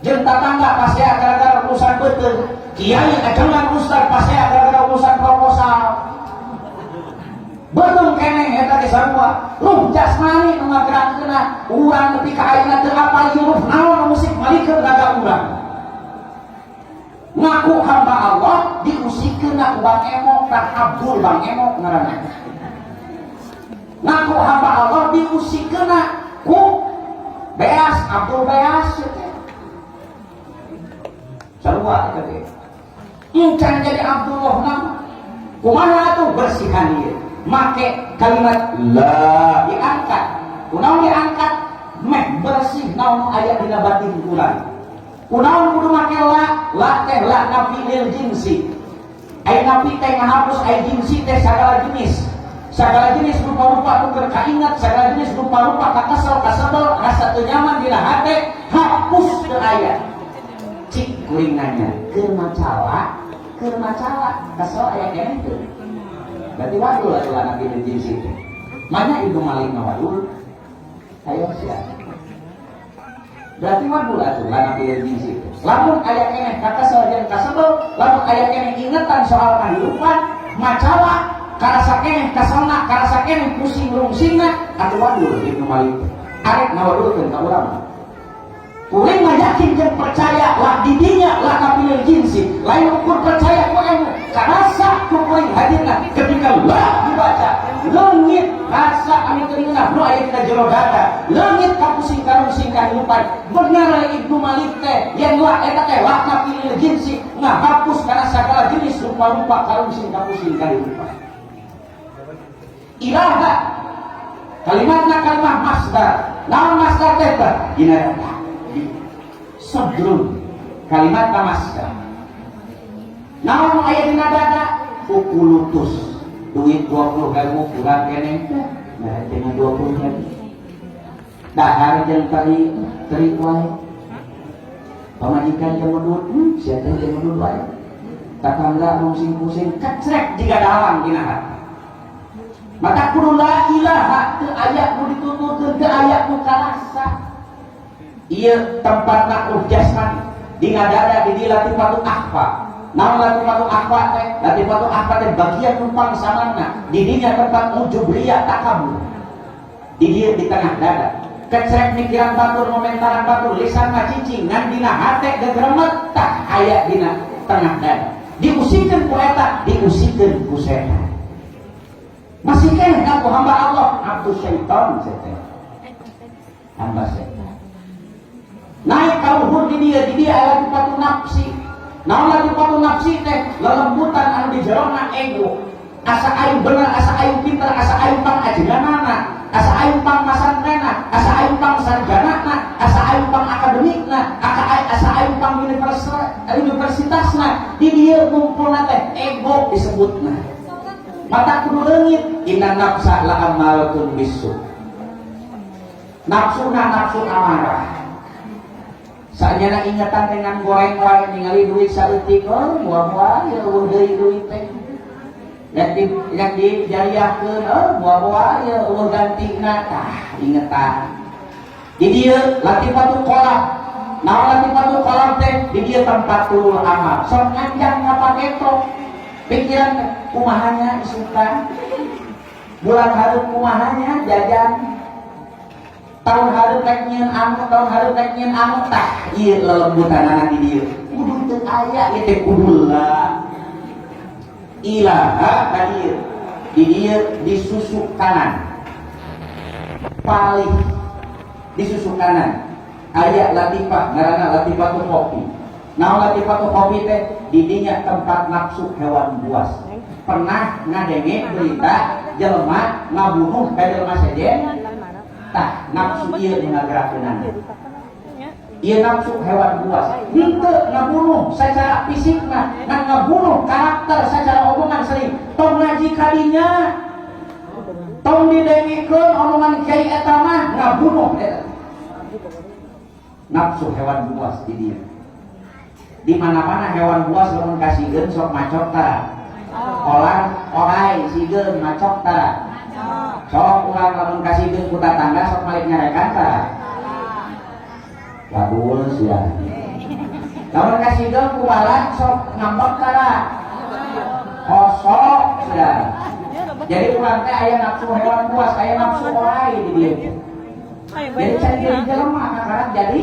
Jeung tatangga pasea gara-gara urusan beuteung. Kiai ajengan ustad pasea gara-gara urusan proposal. Beuteung keneh eta ge sarua. Ruh jasmani nu ngagerakkeunna urang nepi ka ayeuna teu apal huruf naon nu musik malikeun raga urang. Ngaku hamba Allah diusikeun ku Bang Emok, tah Abdul Bang Emok ngaranna. Ngaku hamba Allah diusikeun ku Beas, Abdul Beas teh. Sarua eta teh. Encan jadi Abdullah nama. Kumaha atuh bersihan ieu? Make kalimat la diangkat. Kunaon diangkat? Meh bersih naon aya dina batin urang. Kunaon kudu make la? La teh la nafi lil jinsi. Ai nafi teh ngahapus, ai jinsi teh segala jenis. Segala jenis rupa-rupa nu keur kainget, segala jenis rupa-rupa kakesel, kasebel, rasa teu nyaman dina hate, hapus teu aya. Cik kuring nanya, keur macala, keur macala, kesel aya keneh teu? Berarti wadul atuh la nafi lil jinsi teh. Mana Ibnu Malik mah wadul? Ayo sia. Berarti wadul atuh la nafi lil jinsi teh. Lamun aya keneh kakesel jeung kasebel, lamun aya keneh ingetan soal kehidupan, macala karasa keneh keselna, karasa keneh pusing rungsingna, atuh wadul Ibnu Malik teh. Arek ngawadulkeun ka urang. Kuring mah yakin jeung percaya lah didinya la nafi lil jinsi, lain ukur percaya ku ilmu, karasa ku kuring hadirna ketika la dibaca, leungit rasa anu teu ngeunah nu aya dina jero dada, leungit kapusing karungsing kahirupan. Bener Ibnu Malik teh yen la eta teh la nafi lil jinsi, ngahapus kana segala jenis rupa-rupa karungsing kapusing kahirupan. Ilaha kalimatna kalimat masdar. Naon masdar teh? Dina sadrun kalimat masdar. Naon aya dina dada? Ukulutus duit 20 ribu kurang keneh teh, nah cenah 20 ribu. Dahar jeung teri teri wae. Pamajikan jeung medut, sia teh jeung medut wae. Tatangga rungsing pusing kecrek jiga dalang dina hati. Maka kudu la ilaha teu aya nu dituturkeun, teu aya nu karasa. Ieu tempat ruh jasmani dina dada di dieu latifatu akhfa. Naon latifatu akhfa teh? Latifatu akhfa teh bagian numpang samarna. Di dinya tempat ujub riya takabur. Di dieu di tengah dada. Kecrek mikiran batur, ngomentaran batur, lisan mah cicing, ngan dina hate gegremet tah aya dina tengah dada. Diusikeun ku eta, diusikeun ku setan. Masih keneh ngaku hamba Allah, abdu syaitan setan. Hamba setan. Naik ka luhur di dia aya latifatu nafsi. Naon latifatu nafsi teh? Lelembutan anu di jerona ego. Asa aing bener, asa aing pinter, asa aing pang ajenganana, asa aing pang masantrena, asa aing pang sarjanana, asa aing pang akademikna, asa aing pang universitasna. Di dieu ngumpulna teh ego disebutna. Mata kudu leungit, inna nafsa la ammaratun bisu. Nafsuna nafsu amarah. Saanyana ingetan dengan goreng wae ningali duit saeutik, oh buah-buah ya eueuh deui duit teh. Yang di jariahkeun, oh buah-buah ya eueuh gantina, tah ingetan. Di dieu latifatu qalab. Naon latifatu qalab teh? Di dieu tempat tulul amal. Sok nganjang ka paketo. Pikiran teh kumahanya isukan. Bulan hareup kumahanya jajan. Tahun hareup rek nyieun anu, tahun hareup rek nyieun anu, tah ieu lelembutanana di dieu. Kudu teu aya ieu teh kudu la ilaha ka dieu. Di dieu di susu kanan. Palih di susu kanan. Aya latifah ngaranna latifatu kopi. Naon latifatu kopi teh? Di dinya tempat nafsu hewan buas. Pernah ngadenge berita jelema ngabunuh ka jelema sejen? Tah nafsu ieu nu ngagerakeunana. Ieu nafsu hewan buas. Henteu ngabunuh secara fisikna, ngan ngabunuh karakter secara omongan sering. Tong ngaji kadinya. Tong didengekeun omongan kiai eta mah ngabunuh eta. Nafsu hewan buas di dieu. Di mana-mana hewan buas lamun kasieun sok macok tara. Olang orai sigeun macok tara. Sok urang lamun kasieun ku tatangga sok malik nyarekan tara. Wadul sia. Lamun kasideung ku balad, sok ngambek tara? Osok sia. Jadi urang teh aya nafsu hewan buas, aya nafsu orai di dieu. Jadi can jadi jelema, kakarak jadi